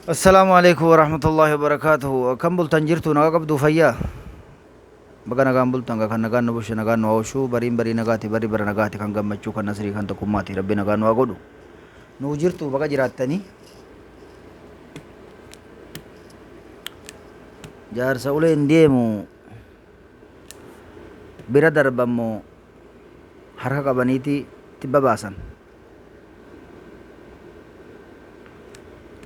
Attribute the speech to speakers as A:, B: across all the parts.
A: Assalaamu alaikum warahmatullahi wabarakaatuhu. Akkam bultan jirtu nagaa qabdu fayyaa? Baga nagaan bultan kan nagaan nu bulche nagaan nu haa oolchu bariin barii nagaati barri bara nagaati kan gammachuu kan nasrii kan tokkummaati rabbi nagaan nu haa godhu. Nuu jirtu baga jiraattanii. Jaarsa uleen deemu bira darbammoo harka qabaniiti tibba baasan.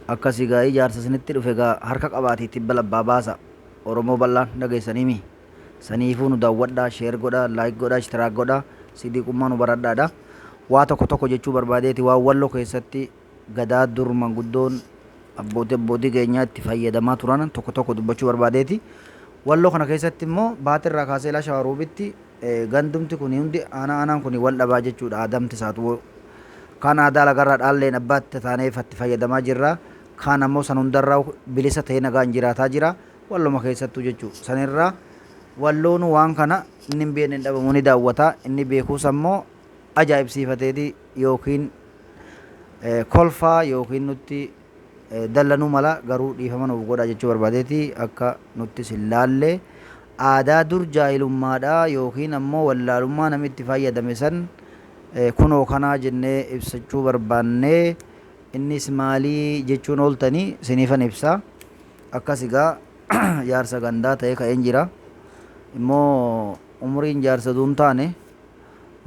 A: Akkasi gaa ijaarsa isinitti dhufe gaa harka qabaatii tibba labbaa baasa. Oromoo bal'aan dhageessaniimi. Saniifuu nu daawwadhaa, share godhaa, like godhaa, ishtiraak godhaa, sidiiqummaa nu baradhaadha. Waa tokko tokko jechuu barbaadeeti waan Wallo keessatti gadaa dur manguddoon abbootii abbootii keenyaa itti fayyadamaa turan tokko tokko dubbachuu barbaadeeti. Walloo kana keessatti immoo baatirraa kaasee ilaa Shawaruubitti Gandumti kuni hundi aanaa aanaan kuni wal dhabaa jechuudha aadamti isaatu kaan aadaa lagarraa dhaalleen abbaatti taanee fatti fayyadamaa jirra kaan ammoo san hundarraa bilisa ta'ee nagaan jiraataa jira walloma keessattuu jechuu sanirraa walloonu waan kana inni hin beekne hin dhabamu ni daawwata inni beekuus ammoo ajaa'ibsiifateeti yookiin kolfaa yookiin nutti dallanuu mala garuu dhiifama nuuf godhaa jechuu barbaadeeti akka nuttis hin laalle aadaa dur jaahilummaadhaa yookiin ammoo wallaalummaa namni itti fayyadame san kunoo kanaa jennee ibsachuu barbaanne innis maalii jechuun ooltanii siniifan ibsa akkas egaa jaarsa gandaa ta'ee ka'een jira immoo umriin jaarsa duun taane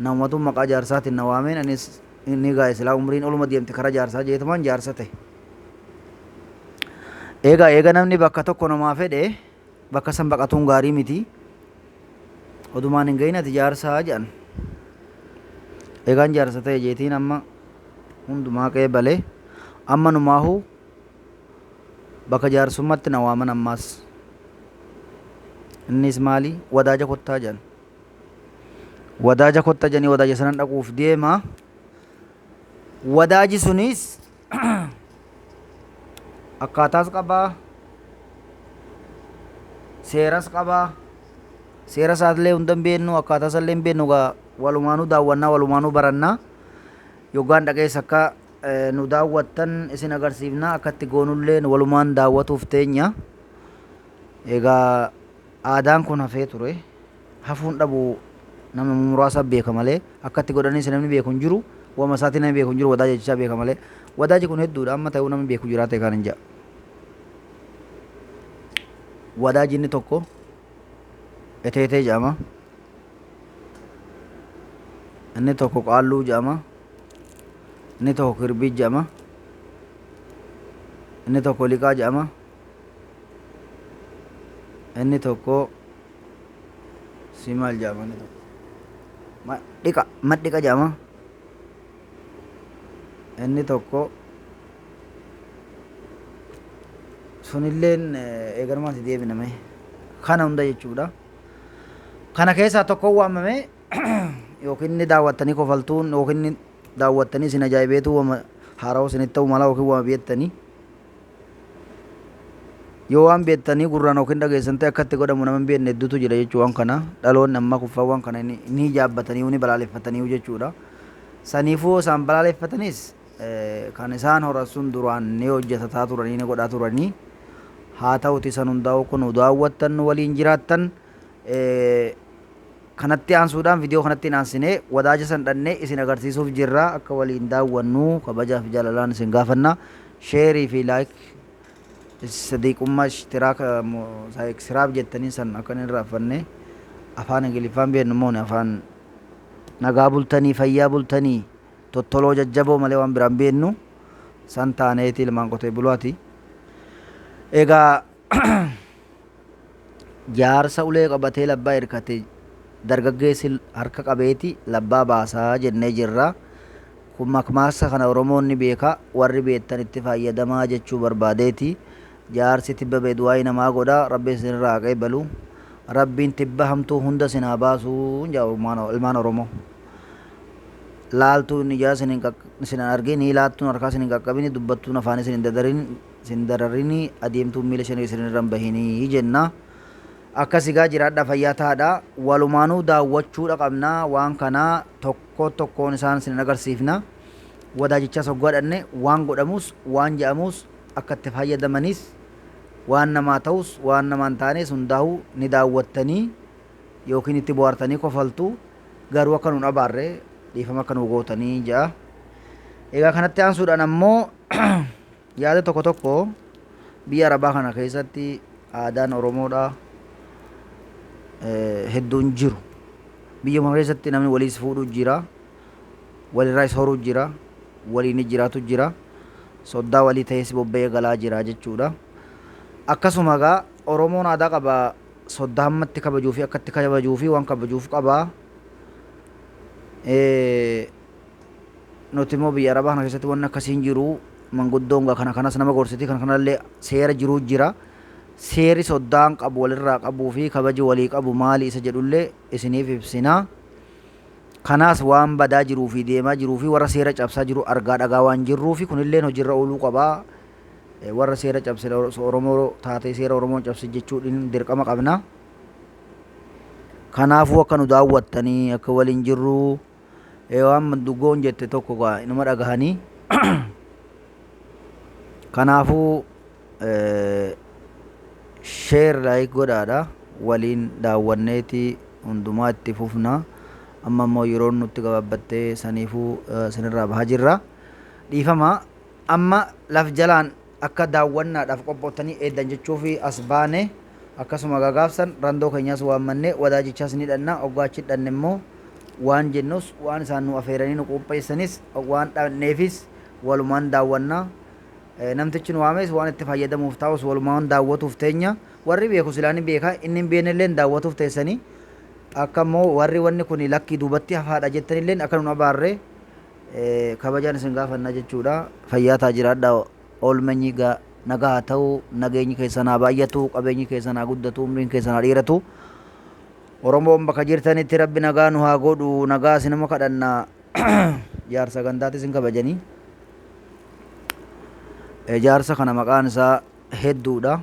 A: Namumatu maqaa jaarsaatiin na waameen anis ni gaa'e silaa umriin oluma deemte kara jaarsaa jeetumaan jaarsa ta'e. Eegaa eega namni bakka tokko namaa fedhe bakka san baqatuun gaarii miti. Odumaan hin gahin ati jaarsaa jedhan. Eegaan jaarsa ta'e jeetiin amma hundumaa qeebale amma numaahu bakka jaarsummaatti na waaman ammaas. Innis maali wadaaja kottaa jedhan. Wadaaja kotta jedhanii wadaaja sanan dhaquuf deema. Wadaaji sunis akkaataas qabaa, seeras qabaa, seera isaallee hunda hin beeknu, akkaataa isaallee hin beeknu egaa walumaanuu daawwannaa walumaanuu barannaa. Yoggaan dhaqees akka nu daawwattan isin agarsiifna akka itti goonullee walumaan daawwatuuf teenya. Egaa Aadaan kun hafee ture. Hafuun dhabu nama muraasa beeka malee akka itti godhanis namni beeku hin jiru. Wama isaatiin namni beeku hin jiru wadaaja jechaa beeka malee. Wadaaji kun hedduudha amma ta'uu namni beeku jiraate kaan hin ja'a. Wadaaji inni tokko eteetee jedhama. Inni tokko qaalluu jedhama. Inni tokko kirbii jedhama. Inni tokko liqaa jedhama. Inni tokko si maal jedhama inni tokko dhiqa madhiqa jedhama. Inni tokko sunilleen eeganumaan si deebiname kana hunda jechuudha. Kana keessaa tokko waamame yookiin inni daawwattanii kofaltuun yookiin inni daawwattanii isin ajaa'ibeetu wama haarawaa isinitti ta'u mala yookiin wama beektanii. Yoo waan beektanii gurraan yookiin dhageessan ta'e akka itti godhamu nama hin beekne hedduutu jira jechuu waan kana dhaloonni ammaa kuffaa waan kana ni jaabbatanii ni balaaleffatanii jechuudha. Saniifuu isaan balaaleffatanis kan isaan horan sun duraan ni hojjetataa turanii ni godhaa turanii haa ta'uti san hundaa'u kun daawwattan nu waliin jiraattan Kanatti aansuudhaan vidiyoo kanatti hin aansinee wadaaja san dhannee isin agarsiisuuf jirra akka waliin daawwannu kabajaa fi jaalalaan isin gaafanna. Sheerii fi like sadiiqummaa ishtiraaka siraaf jettanii san akka hin irraanfanne afaan Ingiliffaan beeknu immoo afaan nagaa bultanii fayyaa bultanii tottoloo jajjaboo malee waan biraan beeknu san taaneeti ilmaan qotee bulaati. Egaa Jaarsa ulee qabatee labbaa irkate dargaggeessi harka qabeeti labbaa baasaa jennee jirra. Kun makmaaksa kana Oromoon ni beeka, warri beektan itti faayyadamaa jechuu barbaadeeti. Jaarsi tibba bee du'aa'ii namaa godha, Rabbi isinirraa haa qeebalu. Rabbiin tibba hamtuu hunda isin haa baasu jedha ilmaan Oromoo. Laaltuun ijaa isin hin argini, laattuun harkaa isin hin qaqqabini, dubbattuun afaan isin hin dadarin. Isin dararini adeemtuun miila shanii isin irra hin bahinii jenna. Akkas egaa jiraadhaa fayyaa tahaadha. Walumaanuu daawwachuudha qabna waan kana tokko tokkoon isaan isin agarsiifna. Wadaajichaas hoggaa dhanne waan godhamus waan ja'amus Akka itti fayyadamanis waan namaa ta'us waan namaa hin taanes hundaa'uu ni daawwattanii yookiin itti bohaartanii kofaltu garuu akka nuun abaarre dhiifama akka nuu gootanii ja'a. Egaa kanatti aansuudhaan ammoo yaada tokko tokko biyya Arabaa kana keessatti aadaan Oromoodha hedduun jiru. Biyya kana keessatti namni waliis fuudhuu jira, walirraas horuu jira, waliin jiraatu jira, soddaa walii ta'es bobba'ee galaa jira jechuudha. Akkasuma egaa Oromoon aadaa qaba soddaa hammatti kabajuu fi akkatti kabajuu fi waan kabajuuf qaba. Nuti immoo biyya Arabaa kana keessatti wanni akkasii hin jiru. Manguddoon gaa kana kanas nama gorsiti kana kanallee seera jiruu jira. Seerri soddaan qabu walirraa qabuu fi kabaji walii qabu maali isa jedhullee isiniif ibsina. Kanaas waan badaa jiruu fi deemaa jiruu fi warra seera cabsaa jiru argaa dhagaa waan jirruu fi kunilleen hojiirra ooluu qaba. Warra seera cabse Oromoo taatee seera Oromoo cabse jechuudhin dirqama qabna. Kanaafuu akka nu daawwattanii akka waliin jirru waan manduggoon jette tokko gaa inuma dhagahanii. Kanaafuu share like godhaadha waliin daawwanneeti hundumaa itti fufna. Amma immoo yeroon nutti gabaabbattee saniifuu isinirraa bahaa jirra. Dhiifama amma laf jalaan akka daawwannaadhaaf qophooftanii eeddan jechuufi as baane. Akkasuma gagaafsan randoo keenyaas waammanne wadaajichaas ni dhanna oggaa achi dhanne immoo waan jennus waan isaan nu afeeranii nu qopheessanis waan dhanneefis walumaan daawwanna. Namtichi nu waames waan itti fayyadamuuf taa'us walumaan daawwatuuf teenya. Warri beeku silaa ni beeka, inni hin beeknelleen daawwatuuf teessanii. Akka immoo warri wanni kun lakkii duubatti hafaadha jettanilleen akka nun abaarre kabajaan isin gaafanna jechuudha. Fayyaa taa jiraadhaa oolmenyi nagaa haa ta'u, nageenyi keessan haa baay'atu, qabeenyi keessan haa guddatu, umriin keessan haa dheeratu. Oromoon bakka jirtanitti Rabbi nagaa nu haa godhu, nagaa isinuma kadhanna. Jaarsa gandaatti isin kabajanii. Jaarsa kana maqaan isaa hedduudha.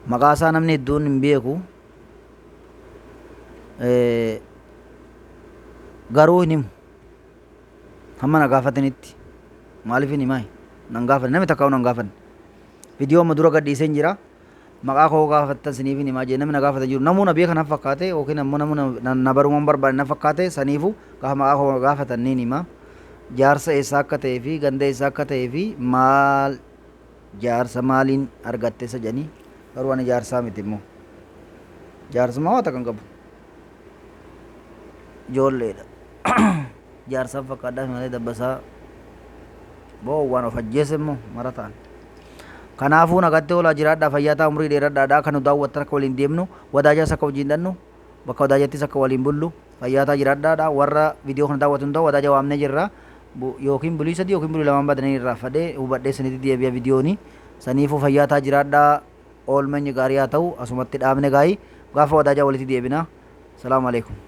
A: Maqaa isaa namni hedduun hin beeku. Garuu hin himu. Hamma na gaafatanitti. Maaliif hin himaa? Nan gaafanne. Namni takka nan gaafanne. Viidiyoo amma dura gadhiiseen jira. Maqaa koo gaafattan siniif hin himaa jee namni na gaafatan jiru. Namuu na beeka na fakkaate yookiin ammoo namuu na baruu waan barbaade na fakkaate saniifu gaafa maqaa koo gaafatan niin hima. Jaarsa eessaa akka ta'ee fi ganda eessaa akka ta'ee fi maal jaarsa maaliin argatte isa jedhanii garuu ani jaarsaa miti immoo. Jaarsummaa waa takka hin qabu. Ijoolleedha. Jaarsaan fakkaadhaa malee dabbasaa boo waan of ajjeese immoo marataan. Kanaafuu nagatti oolaa jiraadhaa fayyaa ta'aa umrii dheeradhaadhaa akka nu daawwattan akka waliin deemnu wadaajaas akka wajjin dhannu bakka wadaajattis akka waliin bullu fayyaa ta'aa jiraadhaadha warra viidiyoo kana daawwatu hundaa wadaaja waamnee jirra yookiin bulii sadii yookiin bulii lamaan badanii irraa fadhee hubadhee sanitti deebi'a viidiyooni saniifuu fayyaa ta'aa jiraadhaa oolmenyi gaarii haa ta'u asumatti dhaabne gaayii gaafa wadaajaa walitti deebina salaamu alaikum.